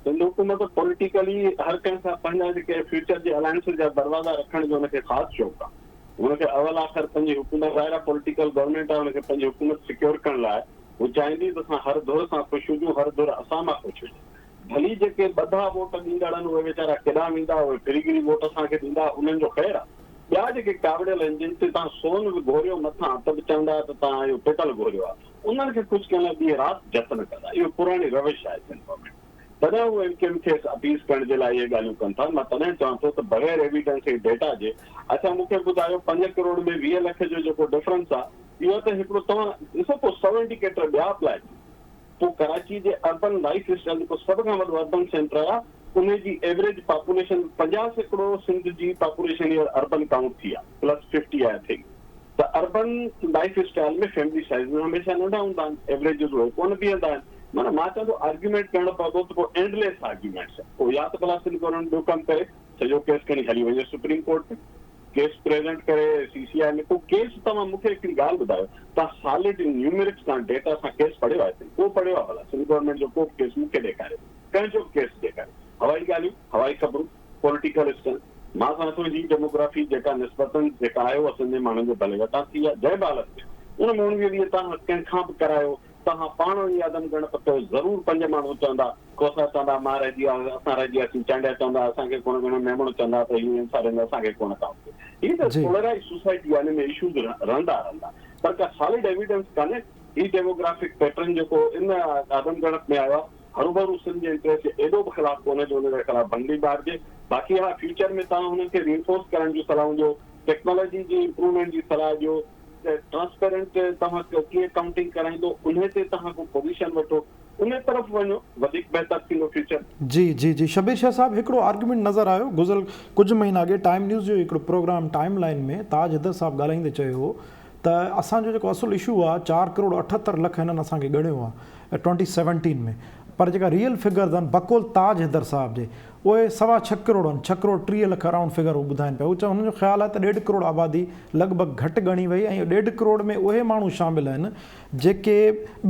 سنڌ حڪومت پوليٽيڪلي هر ڪنهن سان پنهنجا جيڪي فيوچر جي الائنسز جا دروازا رکڻ جو ان کي خاص شوق آهي. هن کي اول آخر پنهنجي حڪومت ظاهر آهي پوليٽيڪل گورنمينٽ آهي ان کي پنهنجي حڪومت سيڪيور ڪرڻ لاء هو چاهيندي ته اسان هر ڌر سان خوش هجون هر ڌر اسان مان خوش هجي. ڀلي جيڪي ٻڌا ووٽ ڏيندڙ آهن اهي ويچارا ڪيڏانهن ويندا اهي ڦري گهري ووٽ اسان کي ڏيندا انهن جو خير آهي. ٻيا جيڪي ڪاوڙيل آهن جن تي توهان سون به گهوريو مٿان ته به چوندا ته توهان اهو پيٽل گهوريو آهي انهن کي خوش ڪرڻ لاء ڏينهن رات جتن ڪندا اهو پراڻي روش آهي سنڌ گورنمينٽ تڏهن هو ايم ڪيو ايم کي اپيز ڪرڻ جي لاء اهي ڳالهيون ڪن ٿا مان تڏهن چوان ٿو ته بغير ايويڊنس ۽ ڊيٽا جي اڇا مون کي ٻڌايو 5 ڪروڙ ۾ 20 لک جو جيڪو ڊفرنس آهي اهو ته هڪڙو توهان ڏسو پوء سو انڊيڪيٽر ٻيا اپلاء ٿيندا. پوء ڪراچي جي اربن لائيف اسٽائيل جيڪو سڀ کان وڏو اربن سينٽر آهي انهي جي ايوريج پاپوليشن 50% سنڌ جي پاپوليشن هينئر اربن ڪائونٽ ٿي آهي پلس ففٽي I think ته اربن لائيف اسٽائيل ۾ فيملي سائيز به هميشه ننڍا هوندا آهن ايوريجز اهي ڪونه بيهندا آهن معنيٰ مان چوان ٿو آرگيومينٽ ڪرڻو پوندو ته پوء اينڊليس آرگيومينٽس پوء يا ته ڀلا سنڌ گورنمينٽ ٻيو ڪم ڪري سڄو ڪيس کڻي هلي وڃي سپريم ڪورٽ ۾ ڪيس پريزنٽ ڪري سي سي آء ۾ ڪو ڪيس توهان مون کي هڪڙي ڳالهه ٻڌايو توهان سالڊ نيومرڪس سان ڊيٽا سان ڪيس پڙهيو آهي سائين ڪو پڙهيو آهي ڀلا سنڌ گورنمينٽ جو ڪو به ڪيس مون کي ڏيکاريو ڪنهن جو به ڪيس ڏيکاريو هوائي ڳالهيون هوائي خبرون پوليٽيڪل اسٽنٽ مان سمجهان ٿو هي ڊيموگرافي جيڪا نسبتن جيڪا آهي اها سنڌ جي ماڻهن جي ڀلي وٽان ٿي آهي جنهن به حالت ۾ ان ۾ 19 ڏينهن توهان ڪنهن کان به ڪرايو توهان پاڻ وڃي آدم ڳڻپ ڪيو ضرور پنج ماڻهو چوندا کوسا چوندا مان رهجي ويا اسان رهجي وياسين، چانڊيا چوندا اسان کي ڪونه ڳڻيو، ميمڻ چوندا ته هي انصارين اسان کي ڪونه ڪائونٽ ڪيو. هي ته پولرائيز سوسائٽي آهي ان ۾ اشوز رهندا رهندا پر ڪا سالڊ ايويڊنس ڪانهي. هي ڊيموگرافڪ پيٽرن جيڪو ان آدم ڳڻپ ۾ آيو آهي هروڀرو سنڌ جي انٽريسٽ جي ايڏو به خلاف ڪونهي جو ان جي خلاف ڀنگڙي مارجي. باقي ها فيوچر ۾ توهان هنن کري انفورس ڪرڻ جون صلاحون ڏيو، ٽيڪنالاجي جي امپروومينٽ جي صلاح ڏيو، ٽرانسپيرنٽ توهان ڪيئن ڪائونٽنگ ڪرائيندو انهي تي توهان ڪو پوزيشن وٺو. ان طرف وڃو وڌيڪ بهتر ٿيندو فيوچر. جي جي جي شبير شاهه صاحب هڪڙو آرگيومينٽ نظر آيو گذريل ڪجهه مهينا اڳي ٽائيم نيوز جو هڪڙو پروگرام ٽائيم لائين ۾ تاج حيدر صاحب ڳالهائيندي چيو هو ته اسان جو جيڪو اصل اشو آ چار ڪروڙ 78 لک هنن اسان کي ڳڻيو آ ٽوئنٽي سيونٽين ۾ پر جيڪا ريئل فگرز آهن بقول تاج حيدر صاحب جي اهي سوا ڇهه ڪروڙ آهن ڇهه ڪروڙ 30 لک اراونڊ فگر هو ٻڌائين پيا هو چون هنن جو خيال آهي ته ڏيڍ ڪروڙ آبادي لڳ ڀڳ گهٽ ڳڻي وئي ۽ ڏيڍ ڪروڙ ۾ اهي ماڻهو شامل آهن جيڪي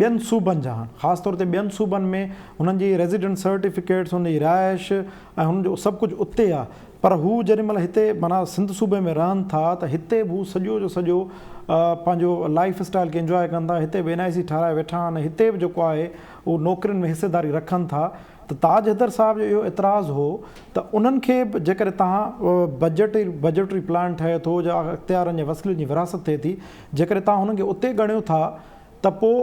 ٻين صوبن جا آهن خاص طور تي ٻين صوبن ۾ هنن جي ريزيڊنٽ سرٽيفڪيٽس هنن جي رهائش ۽ هنن جو سڀ ڪجهه اتي آهي پر هو جيڏي مهل هتي معنيٰ سنڌ صوبي ۾ رهن ٿا ته هتي به هو سڄو جو سڄو پنهنجو لائيف اسٽائيل کي انجواء ڪن ٿا هتي به اين آء سي ٺهرائي ويٺا آهن هتي به جيڪو آهي هو نوڪرين ۾ حصيداري رکن ٿا. ته تاج حيدر صاحب جو اهو اعتراض هو ته انهن کي به جيڪڏهن توهان بجيٽ بجيٽري پلان ٺهي ٿو يا اختيارن جي وسيلن جي ورهاست ٿئي ٿي جيڪڏهن توهان هنن کي اتي ڳڻيو ٿا ته پوء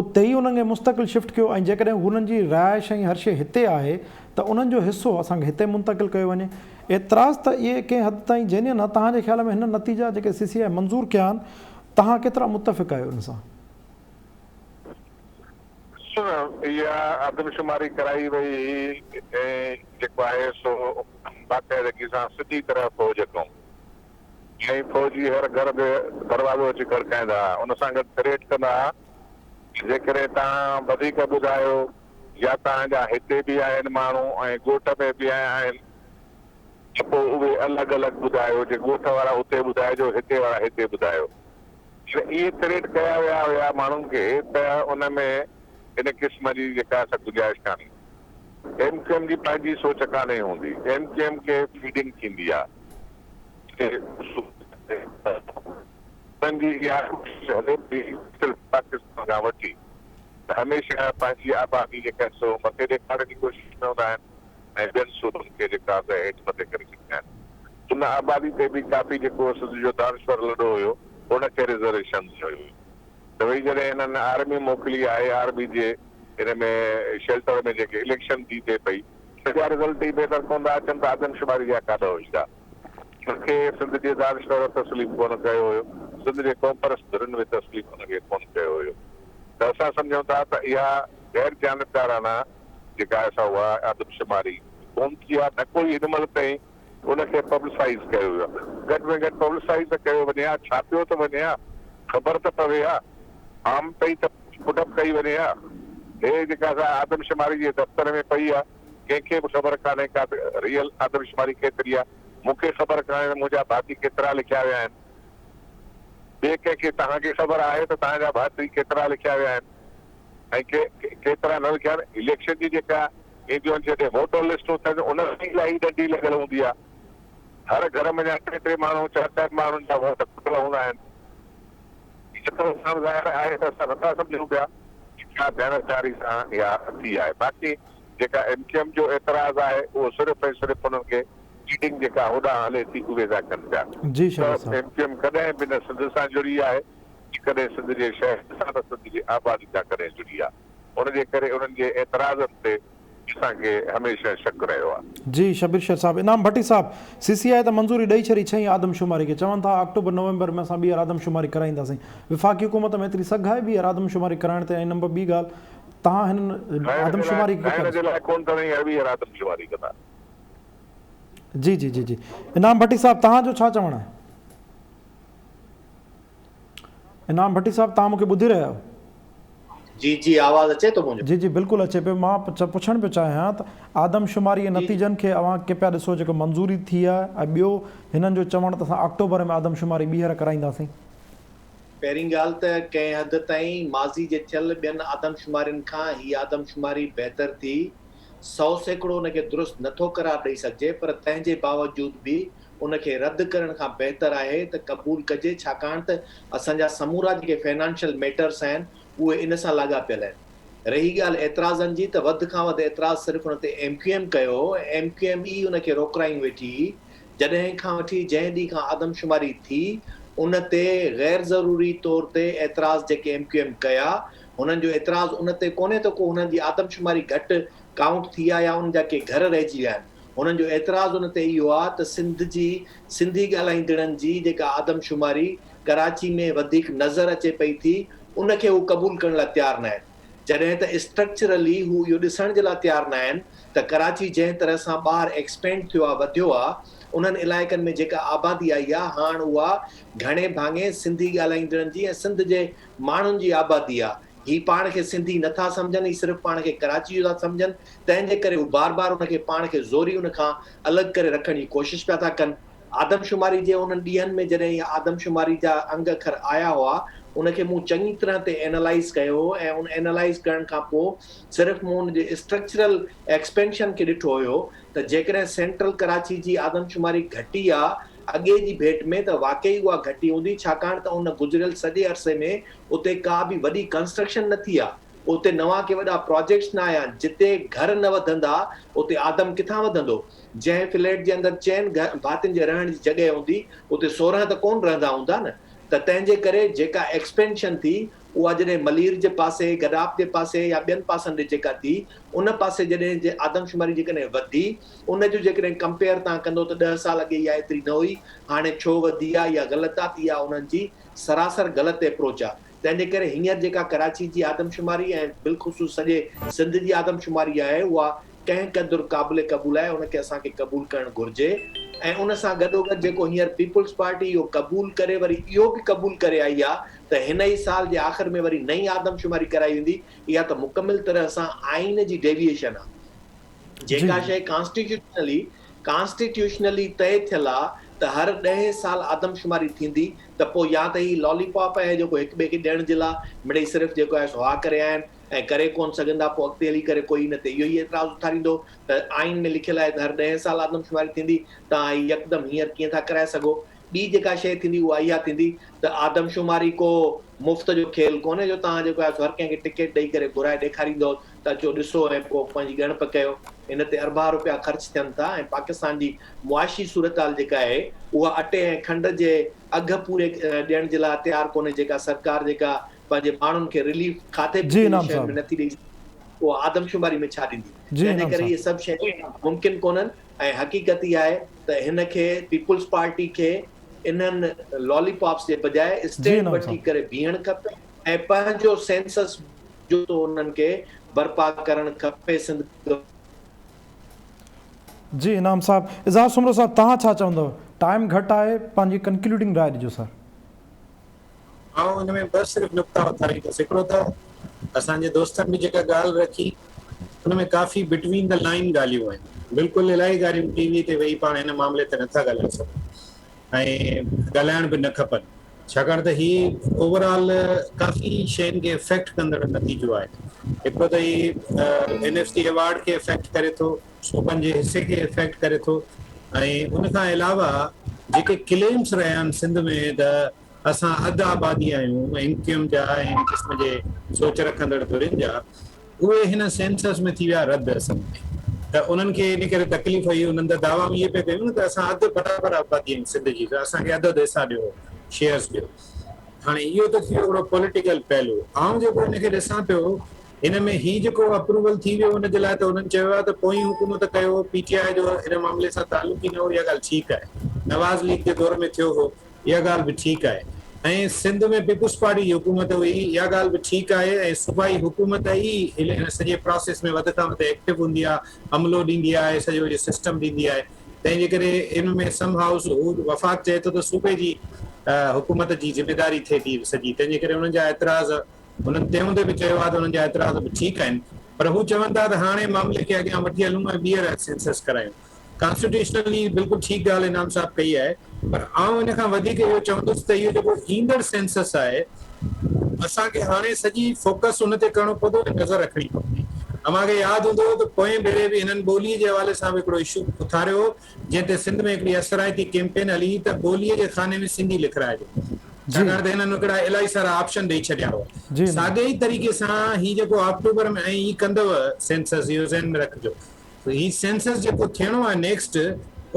اتي ئي انهن کي مستقل شفٽ ڪيو ۽ جيڪڏهن هنن جي رهائش ۽ هر شيء هتي آهي ته انهن جو حصو اسان کي هتي منتقل ڪيو وڃي. اعتراض ته اهي ڪنهن حد تائين جينين آهن. توهان جي خيال ۾ هن نتيجا جيڪي سي سي آء منظور ڪيا آهن توهان ڪيترا متفق آهيو ان سان؟ اها آدمشماري ڪرائي وئي هئي ۽ جيڪو آهي سو باقاعدگي سان سڌي طرح فوج کان ۽ فوجي هر گهر به دروازو اچي کڙڪائيندا ها ان سان گڏ ٿريٽ ڪندا ها ته جيڪڏهن توهان وڌيڪ ٻڌايو يا توهان جا هتي به آهن ماڻهو ۽ ڳوٺ ۾ به آهن ته پوء اهي الڳ الڳ ٻڌايو جي ڳوٺ وارا اتي ٻڌائجو هتي وارا هتي ٻڌايو جڏهن اهي ٿريٽ ڪيا ويا هيا ماڻهن کي ته ان ۾ ان قسم جي جيڪا سا گنجائش ڪانهي ايم ڪيو ايم جي پنهنجي سوچ ڪانهي هوندي ايم ڪيو ايم کي فيڊنگ ٿيندي آهي. انهن جي اها ڪوشش هلي پئي صرف پاڪستان کان وٺي ته هميشه پنهنجي آبادي جيڪا سو مٿي ڏيکارڻ جي ڪوشش ۾ هوندا آهن ۽ ٻين صوبن کي جيڪا سو هيٺ مٿي ڪري ڇڏيندا آهن. ان آبادي تي به ڪافي جيڪو سنڌ جو دانشور لڏو هيو ان کي رزرويشن ڏنو ويو هيو ته ڀئي جڏهن هنن آرمي موڪلي آهي آرمي جي ان ۾ شيلٽر ۾ جيڪي اليڪشن ٿي ٿئي پئي سڄا رزلٽ ئي بهتر ڪونه ٿا اچن ته آدمشماري جا ڪاڏهن ايندا. ان کي سنڌ جي دانشور تسليم ڪونه ڪيو هيو، سنڌ جي قومپرست ڌرين به تسليم ان کي ڪونه ڪيو هيو ته اسان سمجهون ٿا ته اها غير جانبدارانه جيڪا آهي سا اها آدمشماري ڪونه ٿي آهي نه ڪو ئي هن مهل تائين ان کي پبلسائيز ڪيو ويو آهي. گهٽ ۾ گهٽ پبلسائيز ته ڪيو وڃي ها، ڇاپيو ته وڃي ها، خبر ته پوي ها، عام تائين ته پٽ اپ ڪئي وڃي ها. هي جيڪا سا آدمشماري جي دفتر ۾ پئي آ، ڪنهن کي به خبر ڪانهي ڪا ته ريئل آدمشماري ڪيتري آ. مون کي خبر ڪانهي ته منهنجا ڀاتي ڪيترا لکيا ويا آهن. ٻئي ڪنهن کي توهان کي خبر آهي ته توهان جا ڀاتي ڪيترا لکيا ويا آهن ۽ ڪي ڪيترا نه لکيا آهن. اليڪشن جي جيڪا اينديون آهن جڏهن ووٽر لسٽون ٿين ان ۾ الاهي ڏنڊي لڳل هوندي آ. هر گهر منجهان ٽي ٽي ماڻهو چار چار ماڻهن جا ووٽ کٽل هوندا آهن. ايترو صاف ظاهر آهي ته اسان نٿا سمجهون پيا ته ڇا ديانتداري سان اها ٿي آهي. باقي جيڪا ايم ڪيو ايم جو اعتراض آهي اهو صرف ۽ صرف انهن کي چيٽنگ جيڪا هوڏانهن هلي ٿي اهي ٿا ڪن پيا. جي شبير ته صاحب. ايم ڪيو ايم ڪڏهن به نه سنڌ سان جڙي آهي نه ڪڏهن سنڌ جي شهر سان نه سنڌ جي آبادي سان ڪڏهن جڙي آهي. ان جي ڪري انهن جي اعتراضن تي اسان کي هميشه شڪ رهيو آهي. جي شبير شيخ صاحب. انعام ڀٽي صاحب سي سي آء ته منظوري ڏئي ڇڏي ڇهين آدمشماري کي چون ٿا آڪٽوبر نومبر ۾ اسان ٻيهر آدمشماري ڪرائينداسين وفاقي حڪومت ۾ ايتري سگهه آهي ٻيهر آدمشماري ڪرائڻ تي ۽ نمبر ٻي ڳالهه توهان هنن کائڻ جي لاء آدمشماري کي کائڻ جي لاء ڪونه اٿن ۽ ٻيهر آدمشماري ڪندا. جي جي جي جي انعام ڀٽي صاحب توهان جو ڇا چوڻ آهي. انعام ڀٽي صاحب توهان مون کي ٻڌي رهيا آهيو؟ جي جي آواز اچي ٿو منهنجو. جي جي بلڪل اچي پيو مان پڇڻ پيو چاهيان ته آدمشماري جي نتيجن کي اوهان ڪي پيا ڏسو جيڪو منظوري ٿي آهي ۽ ٻيو هنن جو چوڻ ته اسان آڪٽوبر ۾ آدمشماري ٻيهر ڪرائينداسين. پهرين ڳالهه ته ڪنهن حد تائين ماضي جي ٿيل ٻين آدمشمارين کان هي آدمشماري بهتر ٿي، 100% ان کي درست نٿو قرار ڏئي سگهجي پر تنهن جي باوجود به ان کي رد ڪرڻ کان بهتر آهي ته قبول ڪجي ڇاڪاڻ ته اسان جا سمورا جيڪي فنانشل ميٽرس آهن اهي ان سان لاڳاپيل آهن. رهي ڳالهه اعتراضن جي ته وڌ کان وڌ اعتراض صرف ان تي ايم ڪيو ايم ڪيو هو ۽ ايم ڪيو ايم ئي ان کي روڪرايون ويٺي هئي جڏهن کان وٺي جنهن ڏينهن کان آدمشماري ٿي ان تي غير ضروري طور تي اعتراض جيڪي ايم ڪيو ايم ڪيا هنن جو اعتراض ان تي ڪونهي ته ڪو هنن جي آدمشماري گهٽ ڪائونٽ ٿي آهي يا انهن جا ڪي گهر رهجي ويا آهن. هنن جو اعتراض ان تي اهو آهي ته سنڌ جي سنڌي ڳالهائيندڙن جي جيڪا آدمشماري ڪراچي ۾ وڌيڪ نظر اچي پئي ٿي ان کي هو قبول ڪرڻ لاء تيار ناهن. جڏهن ته اسٽرڪچرلي هو اهو ڏسڻ جي لاء تيار ناهن ته ڪراچي جنهن طرح سان ٻاهر ايڪسپينڊ ٿيو آهي وڌيو آهي انهن علائقن ۾ جيڪا آبادي آئي آهي هاڻ اها گهڻي ڀاڱي سنڌي ڳالهائيندڙن جي ۽ سنڌ جي ماڻهن جي آبادي آهي. هي پاڻ کي سنڌي نه ٿا سمجهن، هي صرف پاڻ کي ڪراچي جو ٿا سمجهن، تنهن جي ڪري هو بار بار ان کي پاڻ کي زوري ان کان الڳ ڪري رکڻ جي ڪوشش پيا ٿا ڪن. آدمشماري جي انهن ڏينهن ۾ جڏهن اها آدمشماري جا انگ اکر آيا هئا، ان کي مون چڱي طرح تي اينالائيز ڪيو هو ۽ ان اينالائيز ڪرڻ کان پوء صرف مون ان جي اسٽرڪچرل ايڪسپينشن کي ڏٺو هيو ته جيڪڏهن سينٽرل ڪراچي جي آدمشماري گهٽي آ اڳي جي ڀيٽ ۾ ته واقعي اها گهٽي هوندي ڇاڪاڻ ته ان گذريل سڄي عرصي ۾ اتي ڪا به وڏي ڪنسٽرڪشن نه ٿي آ. اتي نوان ڪي وڏا پراجيڪٽس نه آيا آهن، جتي گهر نه وڌندا اتي آدم ڪٿان وڌندو؟ جنهن فليٽ جي اندر چئن ڀاتين جي رهڻ جي جڳهه هوندي اتي 16 ته ڪونه رهندا هوندا نه ته تنهن جي ڪري جيڪا ايڪسپينشن ٿي اها جڏهن ملير جي پاسي، گڏاپ جي پاسي يا ٻين پاسن ڏي جيڪا ٿي ان پاسي جڏهن جي آدمشماري جيڪڏهن وڌي ان جو جيڪڏهن ڪمپيئر توهان ڪندو ته ڏهه سال اڳي اها ايتري نه هئي هاڻي ڇو وڌي آهي اها غلط آهي ته اها انهن جي سراسر غلط ايپروچ آهي. تنهن جي ڪري هينئر جيڪا ڪراچي جي آدمشماري ۽ بالخصوص سڄي سنڌ جي آدمشماري آهي اها ڪنهن قدر قابل قبول آهي ان کي اسان کي قبول ڪرڻ گهرجي ۽ ان سان گڏوگڏ جيڪو هينئر پيپلز پارٽي اهو قبول ڪري وري اهو به قبول ڪري آئي آهي ته هن ئي سال جي آخر ۾ وري نئين آدمشماري ڪرائي ويندي اها ته مڪمل طرح سان آئين جي ڊيويئيشن آهي. جيڪا شيء ڪانسٽيٽيوشنلي Constitutionally طئي ٿيل آ ته هر ڏهين سال آدمشماري ٿيندي ته پوء يا ته هي لالي پاپ آهي جيڪو هڪ ٻئي کي ڏيڻ جي لا مڙئي صرف جيڪو آهي سو ها ڪري آيا آهن ۽ ڪري ڪونه سگهندا پوء اڳتي هلي ڪري ڪوئي ان تي اهو ئي اعتراض اٿاريندو ته آئين ۾ لکيل آهي ته هر ڏهين سال آدمشماري ٿيندي توهان هي يڪدم هينئر ڪيئن ٿا ڪرائي سگهو ٻي جيڪا شيء ٿيندي اها اها ٿيندي ته آدمشماري ڪو مفت جو کيل ڪونهي جو توهان جيڪو آهي سو هر ڪنهن کي ٽڪيٽ ڏئي ڪري گهرائي ڏيکاريندؤ ته اچو ڏسو ۽ پوء پنهنجي ڳڻپ ڪيو. ان تي اربها روپيا خرچ ٿين ٿا ۽ پاڪستان جي معاشي صورتحال جيڪا آهي اها اٽي ۽ کنڊ جي اگهه پوري ڏيڻ جي لاء تيار ڪونهي جيڪا سرڪار جيڪا پنهنجي ماڻهن کي رليف کاڌي جي پيتي جي انعام شين صاحب. ۾ نٿي ڏئي سگهي اها آدمشماري ۾ ڇا ڏيندي؟ جي تنهن جي انعام ڪري صاحب. اهي سڀ شيون ممڪن ڪونهن ۽ حقيقت اها آهي ته هن کي پيپلز پارٽي کي انهن لالي پاپس جي بجاء جي اسٽينڊ انعام وٺي صاحب. ڪري بيهڻ کپي ۽ پنهنجو سينسس جو تو انهن کي برپا ڪرڻ کپي سنڌ گورنمينٽ. جي انعام صاحب. اظهار سومرو صاحب توهان ڇا چوندؤ ٽائيم گهٽ آهي پنهنجي ڪنڪلوڊنگ راء ڏجو سر. آئون ان ۾ ٻه صرف نقطا اٿاريندس هڪڙو ته اسان جي دوستن به جيڪا ڳالهه رکي ان ۾ ڪافي بٽوين the line ڳالهيون آهن بلڪل الاهي ڳالهيون ٽي وي تي ويهي پاڻ هن معاملي تي نٿا ڳالهائي سگهون ۽ ڳالهائڻ به نه کپن ڇاڪاڻ ته هي اوور آل ڪافي شين کي افيڪٽ ڪندڙ نتيجو آهي هڪڙو ته هي اين ايف سي ايوارڊ کي افيڪٽ ڪري ٿو صوبن جي حصي کي افيڪٽ ڪري ٿو ۽ ان کان علاوه جيڪي ڪليمس رهيا آهن سنڌ ۾ ته اسان اڌ آبادي آهيون ايم ڪيو ايم جا ۽ ان قسم جي سوچ رکندڙ ڌرين جا اهي هن سينسس ۾ ٿي ويا رد اصل ۾ ته انهن کي ان ڪري تڪليف هئي انهن ته دعوائون اهي پئي ڪيون نه ته اسان اڌ برابر آبادي آهيون سنڌ جي ته اسان کي اڌ اڌ حصا ڏيو شيئرس ڏيو هاڻي اهو ته ٿي ويو هڪڙو پوليٽيڪل پهلو آئون جيڪو ان کي ڏسان پيو هن ۾ هي جيڪو اپروول ٿي ويو ان جي لاء ته انهن چيو آهي ته پوئين حڪومت ڪيو هو پي ٽي آء جو ان معاملي سان تعلق ئي نه هو اها ڳالهه ٺيڪ آهي نواز ليگ جي دور ۾ ٿيو هو اها ڳالهه به ٺيڪ آهي ۽ سنڌ ۾ پيپلز پارٽي جي حڪومت هئي اها ڳالهه به ٺيڪ آهي ۽ صوبائي حڪومت ئي ان سڄي پراسيس ۾ وڌ کان وڌ ايڪٽو هوندي آهي عملو ڏيندي آهي سڄو اهو سسٽم ڏيندي آهي تنهن جي ڪري ان ۾ سم هائوس هو وفاق چئي ٿو ته صوبي جي حڪومت جي ذميداري ٿئي ٿي سڄي تنهن جي ڪري انهن جا اعتراض هنن تنهن هوندي به چيو آهي ته انهن جا اعتراض به ٺيڪ آهن پر هو چون ٿا ته هاڻي معاملي کي اڳيان وٺي هلون ۽ ٻيهر سينسس ڪرايون. ڪانسٽيٽيوشنلي بلڪل ٺيڪ ڳالهه انعام صاحب ڪئي آهي پر آئون ان کان وڌيڪ اهو چوندس ته اهو جيڪو ايندڙ سينسس آهي اسان کي هاڻي سڄي فوڪس ان تي ڪرڻو پوندو ۽ نظر رکڻي پوندي. اوهان کي ياد هوندو ته پوئين ڀيري به هنن ٻولي جي حوالي سان به هڪڙو اشو اٿاريو هو جنهن تي سنڌ ۾ هڪڙي اثرائتي ڪيمپين هلي ته ٻولي جي خاني ۾ سنڌي لکرائجو ڇاڪاڻ ته هنن هڪڙا الاهي سارا آپشن ڏئي ڇڏيا هئا. ساڳئي ئي طريقي سان هي جيڪو آڪٽوبر ۾ ۽ هي ڪندو سينسس اهو ذهن ۾ رکجو هي سينسس جيڪو ٿيڻو آهي نيڪسٽ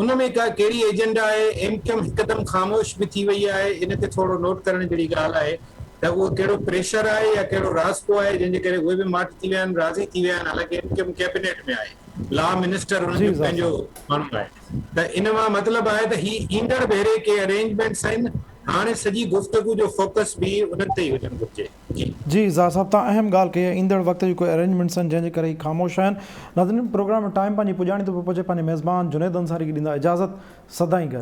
ان ۾ ڪا ڪهڙي ايجنڊا آهي ايم ڪيو ايم هڪدم خاموش به ٿي وئي آهي ان تي ٿورو نوٽ ڪرڻ جهڙي ڳالهه آهي ته اهو ڪهڙو پريشر آهي يا ڪهڙو راضپو آهي جنهن جي ڪري اهي به ماٺ ٿي ويا آهن راضي ٿي ويا آهن حالانڪه ايم ڪيو ايم ڪيبنيٽ ۾ آهي لا منسٽر انهن جو پنهنجو ماڻهو آهي ته ان مان مطلب آهي ته هي ايندڙ ڀيري ڪي ارينجمينٽس آهن هاڻي سڄي گفتگو جو فوڪس به انهن تي ئي هجڻ گهرجي. جي. جي اظهار صاحب توهان اهم ڳالهه ڪئي آهي ايندڙ وقت جون ڪوئي ارينجمينٽس آهن جنهن جي ڪري هي خاموش آهن ناظرين پروگرام ۾ ٽائيم پنهنجي پڄاڻي تي پيو پهچي پنهنجي ميزبان جنيد انصاري کي ڏيندا اجازت سدائين گڏ.